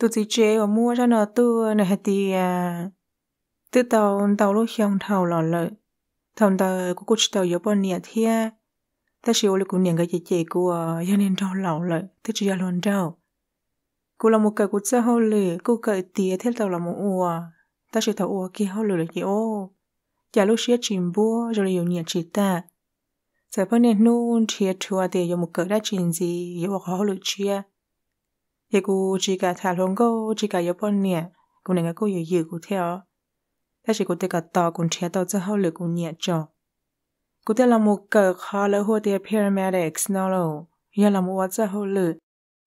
Tus txiv tsev uas muab zaj no tuaj nws hais tias twb tau ntau lub xyoo dhau los lawm, thaum ntawd kuv kuj tsis tau yuav poj niam thiab, tab sis ua li kuv niam nkawd cem cem kuv uas yog niag nraug laus lawm twb tsis yog hluas nraug. Kuv los mus kawm kuv txoj hauj lwm kuj kawm tiav thiab tau los mus ua, tab sis thaum ua kiag hauj lwm lawm ces ub, cas lub siab tsis npuab zoo li yus nyiam tsis tag. Txawm pheej niaj hnub nrhiav rhuav tias yuav mus kawm dab tsi ntxiv yuav ua qhov hauj lwm tshiab. Ces kuv tsis kam tham hluas nkauj tsis kam yuav poj niam, kuv niam nkawd kuj yuav ywm kuv thiab os. Tab sis kuv thiaj kom tos kuv nrhiav tau txoj hauj lwm kuv nyiam tso. Kuv thiaj los mus kawm qhov lawv hu tias paramedics no lauj, yog los mus ua txoj hauj lwm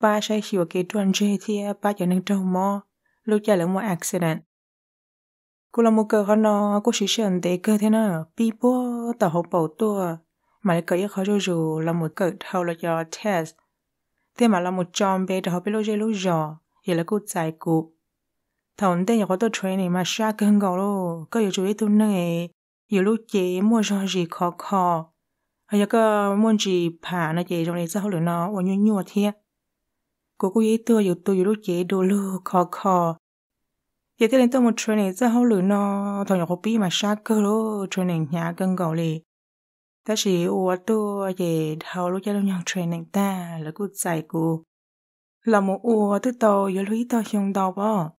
pab saib xyuas kev ruaj ntseg thiab pab cov neeg raug mob lub caij lawv muaj accident. Kuv los mus kawm qhov no kuj siv sij hawm ntev kawg thiab na, pib puag tom hauv paus tuaj, mam li kawm ib qho zuj zus los mus kawm dhau lawv cov test, thiab mam los mus tso npe rau hauv peb lub zej lub zos es lawv kuj txais kuv. Thaum ntej nyuam qhuav tuaj training mas sab kawg nkaus lauj, koj yuav tsum ib tug neeg yus lub cev muaj zog zis khov kho, yog koj muaj ntsis pham no ces zoo li txoj hauj lwm no ua nyuaj nyuaj thiab. Kuv kuj yog ib tug yus tu yus lub cev du lug khov kho, ces thiaj li tuaj mus training txoj hauj lwm no. Thaum nyuam qhuav pib mas sab kawg lauj, training hnyav kawg nkaus li. Tab sis ua tuaj ces dhau lub caij lub nyoog training tag lawv kuj txais kuv los mus ua twb tau yuav luag ib tog xyoo ntau pob.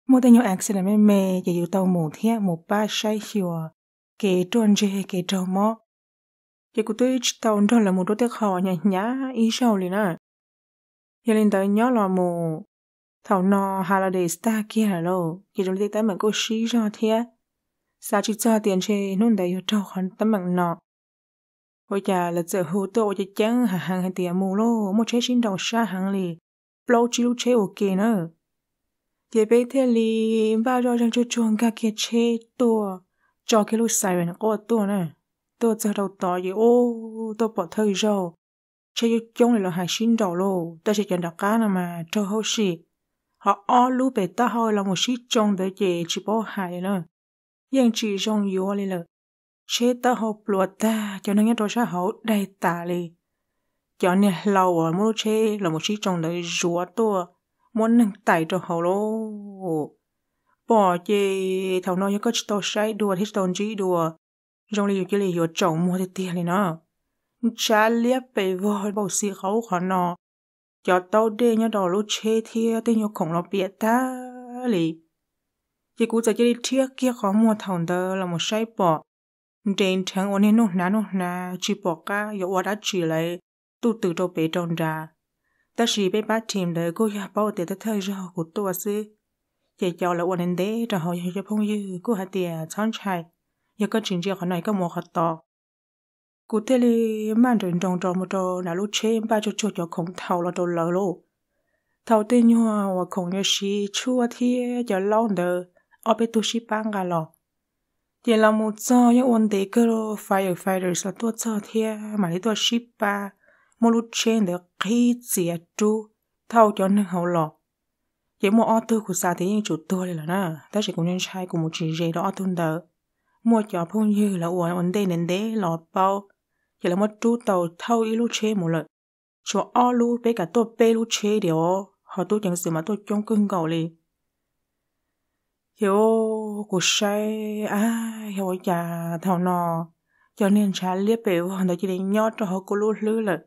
Muaj tej nyuag accident me me ces yus tau mus thiab mus pab saib xyuas kev ruaj ntseg kev raug mob. Ces kuv twb tsis tau nrog lawv mus rau tej qho hnyav hnyav ib zaug li na. Yog li ntawd nyob los mus thaum no holidays tag kiag lawm lauj, ces zoo li tej teeb meem kuj sib zog thiab. Xav tsis txog tias ntshe hnub ntawd yuav raug qhov teeb meem no. Ua cas lawv txawm hu tuaj ua ceev ceev heev heev hais tias mus lauj, muaj tsheb sib nraus sab heev li, plaub tsib lub tsheb ua ke na. Ces peb thiaj li npaj zoj zeeg tsuag tsuag nkag kiag tsheb tuaj, tso kiag lub siren quaj tuaj na. Tuaj txog rau tod ces ub, tuaj pom thawj zaug tsheb coob coob li lawv hais sib nraus lauj, tab sis cov nram qab no mas raug hauj sim, ho ob lub pem taub hau los mus sib tsoo ntawd ces tsis paub hais li na. Yeej tsis zoo yuav li lawm. Tsheb taub hau pluav tag, cov neeg nyob rau sab hauv daig tas li. Cov niag hlau uas muab lub tsheb los mus sib tsoo ntawd zuav tuaj, muab neeg tais rau hauv lauj. Pom ces thaum no yog koj tsis tau saib dua thiab tsis tau ntsib dua, zoo li yus cia li yuav tsaus muag tiag tiag li no. Ntshav liab pes vog npaum xim qhov ub qhov no, cov taub dej nyob rau lub tsheb thiab tej nyuag khoom los piam tag li. Ces kuv txawm cia li rhiab kiag qhov muag thaum ntawd los mus saib pom nres nrheev ua niag nuj hnav nuj hnav tsis pom qab yuav ua dab tsi lawm, tuj tws rau pem rau nrad. Tab sis peb pab team ntawd kuj yog paub tias thawj thawj zaug kuv tuaj xwb, ces cov lawv ua ntev ntev rau hauv yog cov phooj ywg kuj hais tias txhob ntshai, yog koj tsis ntsia qhov no koj mus ua qhov tod. Kuv thiaj li maj nrawm nroos rau mus rau nram lub tsheb npaj tsuag tsuag cov khoom thau los rau lawv lauj. Thau tej nyuag uas khoom yuav siv tshuaj thiab cov laub ntawd, ob peb tug sib pab nqa los. Ces los mus txog yeej ua ntev kawg, firefighters los tuaj txog thiab mam li tuaj sib pab muab lub tsheb ntawd qhib txiav rub thauj cov neeg hauv los. Ces muaj ob tug kuv xav tias yeej tsum tuag li lawm na, tab sis kuv ntshai kuv mus tsis ze rau ob tug ntawd. Muaj cov phooj ywg lawv uas ua ntej ntev ntev los paub, ces lawv muab rub tau thauj ib lub tsheb mus lawm. Tshuav ob lub, peb kam tuaj peb lub tsheb diam, ho tub ceev xwm mas tuaj coob kawg nkaus li. Ces kuv saib, a, yog ua cas thaum no cov niag ntshav liab pes vog ntawd cia li nyob rau hauv kuv lub hlwb lawm.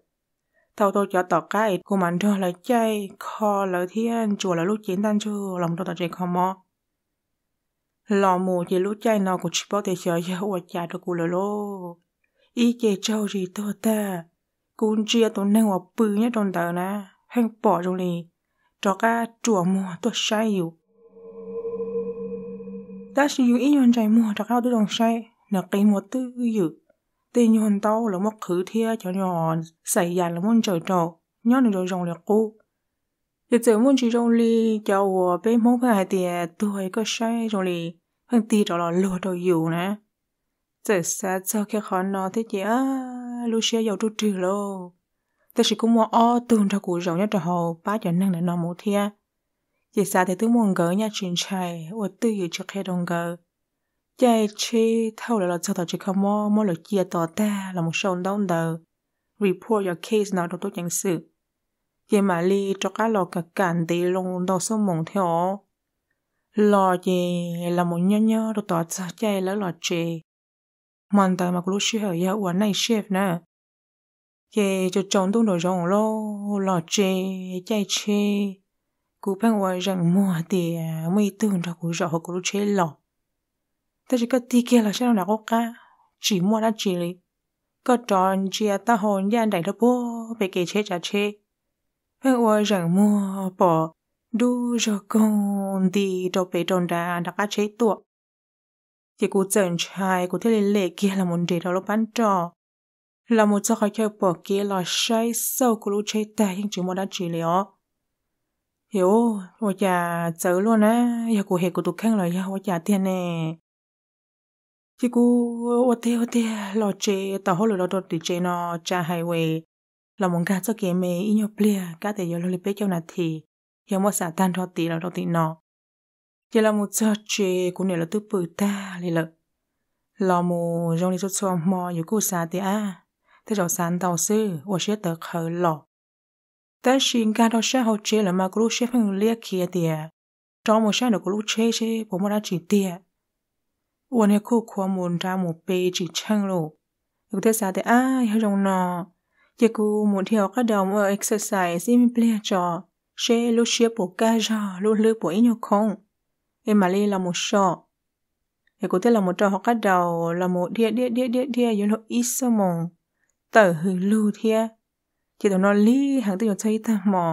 Thau tau cov tom qab es kuv mam nrog lawv caij kho lawv thiab ntsuas lawv lub cev ntaj ntsug los rau tom tsev kho mob. Los mus ces lub caij no kuv tsis paub tias xyov yog ua cas rau kuv lawm lauj. Ib ce tsaug zis tuag tag, kuv ntsia tus neeg uas pw nyob rau ntawd na, pheej pom zoo li rov qab ruam muag tuaj saib yus. Tab sis yus ib nyuag ntsais muag rov qab twb zoo saib, nws qi muag twj ywm, tej nyuag ntaub lawv muab qhwv thiab cov nyuag xais yas lawv muab ntsaws rau, nyob nws zoo zoo li qub. Ces txawm muaj ntsis zoo li cov uas peb Hmoob pheej hais tias tuag koj saib zoo li pheej tig rov los luag rau yus na. Txawm xav txog kiag qhov no thiab ces lub siab yau ruj rwg lauj. Tab sis kuj muaj ob tug nrog kuv zaum nyob rau hauv pab cov neeg ntawm no mus thiab. Ces xav tias twb muaj nkawd nyaj tsis ntshai, ua twj ywm tsis qhia rau nkawd. Caij tsheb thauj lawv los txog tom tsev kho mob, muab lawv cia tos tag los mus sau ntaub ntawv, report your case no rau tub ceev xwm. Ces mam li rov qab los kam kam ntev loo ntau xuab moos thiab os. Los ces los mus nyob nyob rau tom txog caij lawv los tsev. Hmo ntawd mas kuv lub sij hawm yog ua night shift na. Ces tsaus tsaus ntuj nraum zoov los tsev caij tsheb, kuv pheej ua zeem muag tias muaj ib tug nrog kuv zaum hauv kuv lub tsheb los. Tab sis koj tig kiag los saib rau nram qub qab, tsis muaj dab tsi li. Koj rov ntsia taub hau ncaj nraim rau puag pem kev tsheb tsav tsheb, pheej ua zeem muag pom dub zog koog nti rau pem rau nrad nram qab tsheb tuaj. Ces kuv txawm ntshai, kuv thiaj li lem kiag los mus nres rau lub pab nroj, los mus txog qhov chaw pom kev los saib xauj kuv lub tsheb tag yeej tsis muaj dab tsi li os. Ces ua cas txawv luaj na, yog kuv hem kuv tus kheej los yog ua cas tiag ne? Ces kuv ua tiag ua tiag los tsev, tau hauj lwm los rau tim tsev no, tsa highway los mus nkag txoj kev me ib nyuag pliag, kab tias yuav luag li peb caug nas this, yog muab xav tag nrho tim los rau tim no. Ces los mus txog tsev kuv niam lawv twb pw tag li lawm. Los mus zoo li txhua txhua hmo yus kuj xav tias ab, tej zaum xav ntau xwb ua siab tawv qhawv los. Tab sis nkag rau sab hauv tsev lawm mas kuv lub siab pheej liab khiav tias rov mus saib ntawm kuv lub tsheb seb puas muaj dab tsi tiag. Ua niag khuj khuav mus nrad mus pem tsis tsheej lauj. Kuv thiaj xav tias ab, yog zoo no ces kuv mus dhia hauv qab daus mus ua exercise ib pliag tso, seb lub siab puas kaj zog, lub hlwb puas ib nyuag khoob, es mam li los mus so. Es kuv thiaj los mus rau hauv qab daus los mus dhia dhia dhia dhia dhia yuav luag ib xuab moos tawm hws lug thiab. Ces thaum no lig heev twb yuav txog ib tag hmo,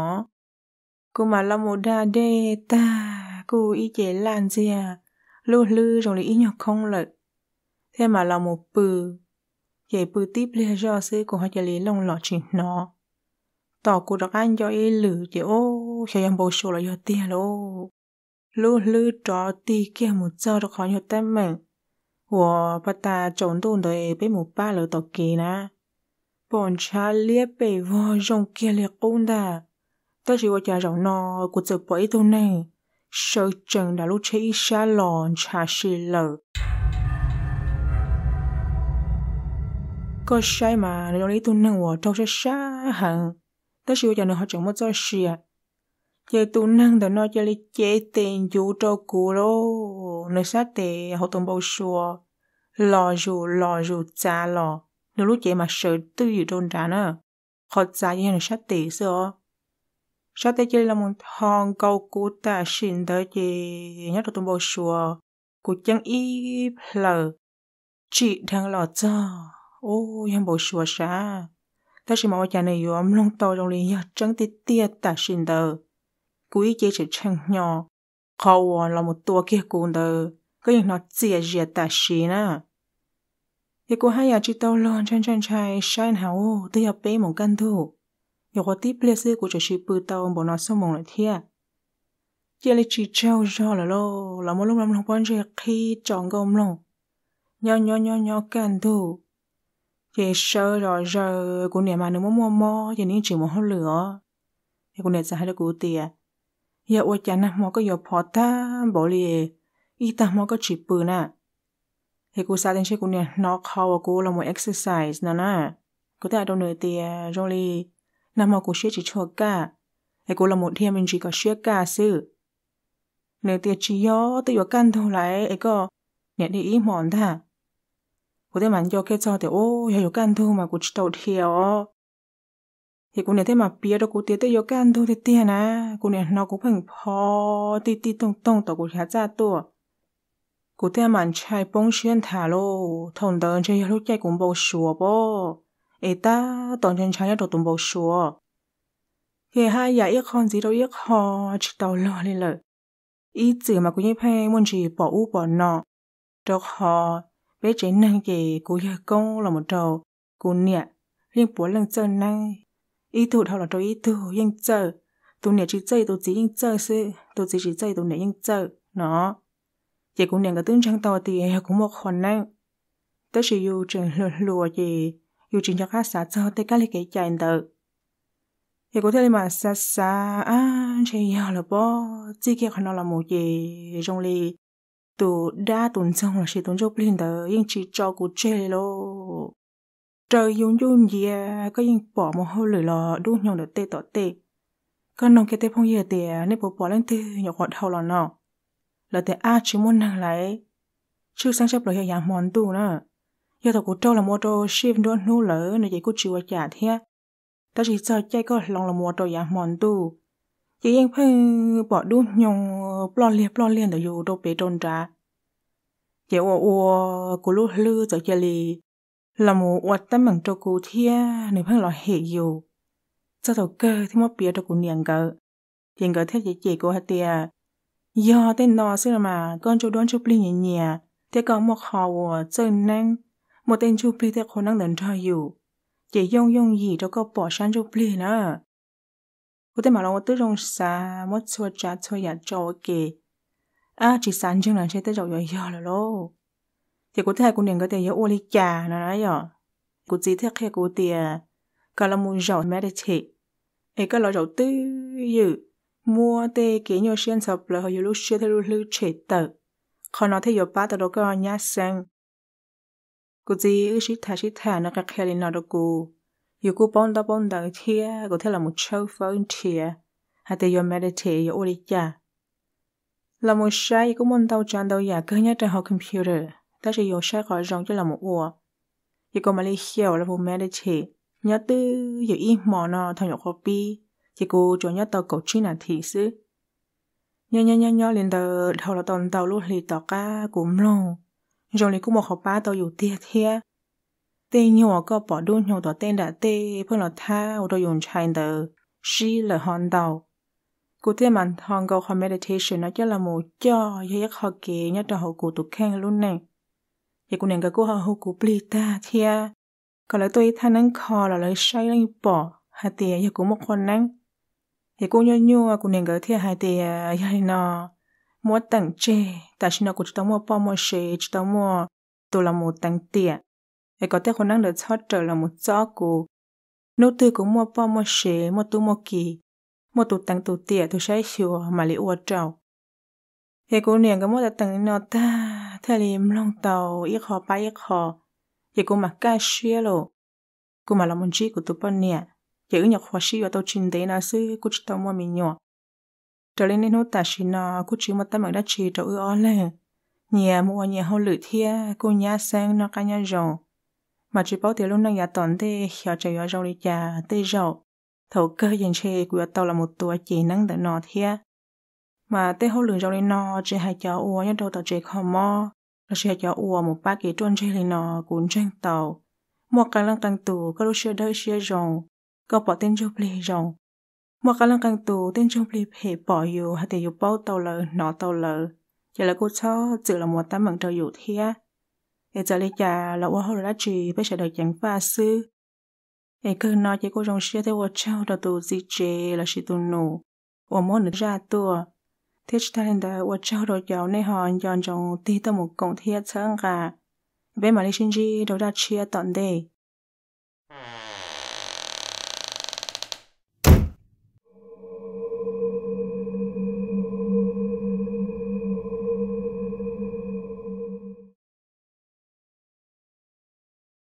kuv mam los mus da dej tag kuj ib ce laj ntxiag, lub hlwb zoo li ib nyuag khoob lawm, thiaj mam los mus pw. Ces pw tib pliag zoj xwb kuv ho cia li looj los tsis hnov. Tos kuv rov qab nco ib lwm ces ub, xyov yog npau suav los yog tiag lauj. Lub hlwb rov tig kiag mus txog rau qhov nyuag teeb meem uas pab tas tsaus ntuj ntawd peb mus pab lawv tom kev na, pom ntshav liab pes vog zoo kiag li qub ntag. Tab sis ua cas zaum no kuv txawm pom ib tug neeg sawv tsees nram lub tsheb ib sab los ntshav si lawm. Koj saib mas nws zoo li ib tug neeg uas raug sab sab heev, tab sis ua cas nws ho tseem muaj txoj sia. Ces tus neeg ntawm no cia li cev tes ncuv rau kuv lauj, nws sab tes hauv tus npau suav los zus los zus txav los, nws lub cev mas sawv twj ywm rau nrad na, qhov txav ces yog nws sab tes xwb os. Sab tes cia li los mus tho nkaus kuv tam sim ntawd ces nyob rau tus npau suav, kuv ceeb ib plhaws tsim dheev los txog, ub, yog npau suav sav, tab sis mas ua cas nws yuav mloog tau zoo li yog tseeb tiag tiag tam sim ntawd. Kuv ib ce tseem tshee hnyo, qhov uas los mus tua kiag kuv ntawd koj yeej hnov txias zias tam sim na. Ces kuv haj yam tsis tau luag, ntshai ntshai ntshai saib na, ub, twb yog peb moos kaj ntug, yuav qhuav tib pliag xwb kuv tseem sib pw tau npaum no xuab moos lawm thiab. Cia li tsis tsaug zog lawm lauj, los muab lub mloog pob ntseg qhib tso nkauj mloog, nyob nyob nyob nyob kaj ntug. Ces sawv zom zaws, kuv niam mas nws muaj muaj mob ces nws yeej tsis mus hauj lwm os. Es kuv niam txawm hais rau kuv tias, yog ua cas nag hmo koj yuav phov tag npaum li, ib tag hmo koj tsis pw na? Es kuv xav tias ntshe kuv niam hnov qhov uas kuv los mus exercise no na. Kuv thiaj hais rau nws tias zoo li nag hmo kuv siab tsis tshua kaj, es kuv los mus dhia me ntsis kom siab kaj xwb. Nws tias tsis yog, twb yuav kaj ntug lawm es koj niam dhia ib hmos ntag. Kuv thiaj mam nco kiag txog tias, ub, yog yuav kaj ntug mas kuv tsis tau dhia os. Ces kuv niam thiaj mam piav rau kuv tias twb yuav kaj ntug tiag tiag na, kuv niam hnov kuv pheej phov tij tij tooj tooj tom kuv chav txaj tuaj. Kuv thiaj mam ntshai poob siab nthav lauj, thaum ntawd ntshe yog lub caij kuv npau suav pob, es tab tom ntshai ntshai nyob rau tus npau suav. Ces haj yam ib qho ntxiv rau ib qho tsis tau luag li lawm. Ib txwm mas kuv yeej pheej muaj ntsis pom ub pom no, rau qhov peb tsev neeg ces kuv yawg koob los mus rau kuv niam yeej puav leej txawj neeb, ib tug dhau los rau ib tug yeej txawj, tus niam tsis txawj tus txiv yeej txawj xwb, tus txiv tsis txawj tus niam yeej txawj no. Ces kuv niam nkawd twb ntseeg tau tias yog kuv muaj qhua neeb, tab sis yus tseem hluas hluas ces yus tsis nco qab xav txog tej kab li kev cai ntawd. Ces kuv thiaj li mam xav xav, ab, ntshe yog lawm pob, txij kiag qhov no los mus ces zoo li tus dab tus ntxoog lossis tus ntsuj plig ntawd yeej tsis tso kuv tseg li lauj. Raws yus ncuj nciav koj yeej pom mus hauj lwm los dub hnyoo ntawm tej tom tej, Koj noog kiag tej phooj ywg tias nej puas pom leej twg nyuam qhuav dhau los no. Lawv tias ab tsis muaj neeg lawm, tshwj xeeb tshaj plaws yog yav hmo ntuj na. Yog thaum kuv raug los ua rau shift nruab hnub lawm no ces kuj tsis ua cas thiab, tab sis txog caij koj hloov los ua rau yav hmo ntuj ces yeej pheej pom dub hnyoo ploj liag ploj liag ntawm yus rau pem rau nrad. Ces ua ua kuv lub hlwb txawm cia li los mus ua teeb meem rau kuv thiab nws pheej los hem yus. Txog thaum kawg thiaj muab piav rau kuv niam nkawd, ces nkawd thiaj cem cem kuv hais tias yog tej no xwb no mas koj ntsuj duab ntsuj plig nyias nyias thiab koj muaj qhov uas txawj neeb, muaj tej ntsuj plig tej qhua neeb ntawd nrog yus, ces yooj yooj yim rau koj pom sab ntsuj plig na. Kuv thiaj mam los ua tib zoo xav muab txhua tsav txhua yam tso ua ke, ab tsis xav ntseeg los ntshe tej zaum yuav yog lawm lauj. Ces kuv thiaj hais kuv niam nkawd tias yuav ua li cas no na yom. Kuv txiv thiaj qhia kuv tias kom los mus zaum meditate, es koj los zaum twj ywm, muab tej kev nyuaj siab ntxhov plawv hauv yus lub siab thiab lub hlwb tshem tawm, qhov no thiaj yuav pab tau rau koj nyab xeeb. Kuv txiv wb sib tham sib tham nws qhia qhia li no rau kuv, yus kuj paub ntaub paub ntawv thiab kuv thiaj los mus tshawb fawb nrhiav hais tias yuav meditate yuav ua li cas. Los mus saib kuj muaj ntau tsav ntau yam kawg nyob rau hauv computer, tab sis yus saib qhov zoo coj los mus ua. Ces kuv mam li xyaum los mus meditate nyob twj ywm ib hmos no thaum nyuam qhuav pib, ces kuv tsuas nyob tau kaum tsib nas this xwb. Nyob nyob nyob nyob li ntawd dhau los tau ntau lub hlis tom qab kuv mloog zoo li kuj muaj qhov pab tau yus tiag thiab. Tej nyuag koj pom dub hnyoo tom tej nram tej pheej los thab ua rau yus ntshai ntawd sib lawm ho ntau. Kuv thiaj mam nthos nkaus qhov meditation no coj los mus coj yog ib qho kev nyob rau hauv kuv tus kheej lub neej. Ces kuv niam nkawd kuj ho hu kuv plig tag thiab, kom lawv tuaj ib thaj neeb kho los lawv saib leej pom hais tias yog kuv muaj qhua neeb. Ces kuj nyuaj nyuaj kuv niam nkawd thiaj hais tias yog li no muab teem tseg, tam sim no kuv tsis tau muaj poj muaj sev, tsis tau muaj tus los mus teev tiam, es kom tej qhua neeb ntawd txhob rawm los mus txob kuv. Hnub twg kuv muaj poj muaj sev, muaj tub muaj ki, muaj tus teev tus tiam tus saib xyuas mam li ua rau. Es kuv niam nkawd muab teem teem li no tag thiaj li mloog tau ib qho pab ib qho, ces kuv mam kaj siab lawm. Kuv mam los mus ntsib kuv tus poj niam, ces wb nyuam qhuav sib yuav tau tsis ntev no xwb kuj tsis tau muaj me nyuam. Raws li niaj hnub tam sim no kuj tsis muaj teeb meem dab tsi rau wb ob leeg, nyias mus ua nyias hauj lwm thiab kuj nyab xeeb noj qab nyob zoo. Mas tsis paub tias lub neej yav tom ntej xyov tseem yuav zoo li cas, tej zaum thaum kawg ces ntshe kuv yuav tau los mus tuav cev neeb ntawm no thiab. Mas tej hauj lwm zoo li no tsis hais cov uas nyob rau tom tsev kho mob lossis yog cov uas mus pab kev ruaj ntseg li no, kuv ntseeg tau muaj qee leej qee tus koj lub siab dawb siab zoo, koj pom tej ntsuj plig zoo. Muaj qee leej qee tus tej ntsuj plig phem pom yus hais tias yus paub tau lawv hnov tau lawv, ces lawv kuj txhob txwm los mus ua teeb meem rau yus thiab. Es txawm li cas los ua hauj lwm dab tsi peb sawv daws ceev faj xwb. Es kawg no ces kuj zoo siab thiab ua tsaug rau tus txiv tsev lossis tus nus uas muab nws zaj tuaj, thiab tsis tag li ntawd ua tsaug rau cov nej ho nco ntsoov tig tuaj mus koom thiab txhawb nqa. Peb mam li sib ntsib rau zaj tshiab tom ntej.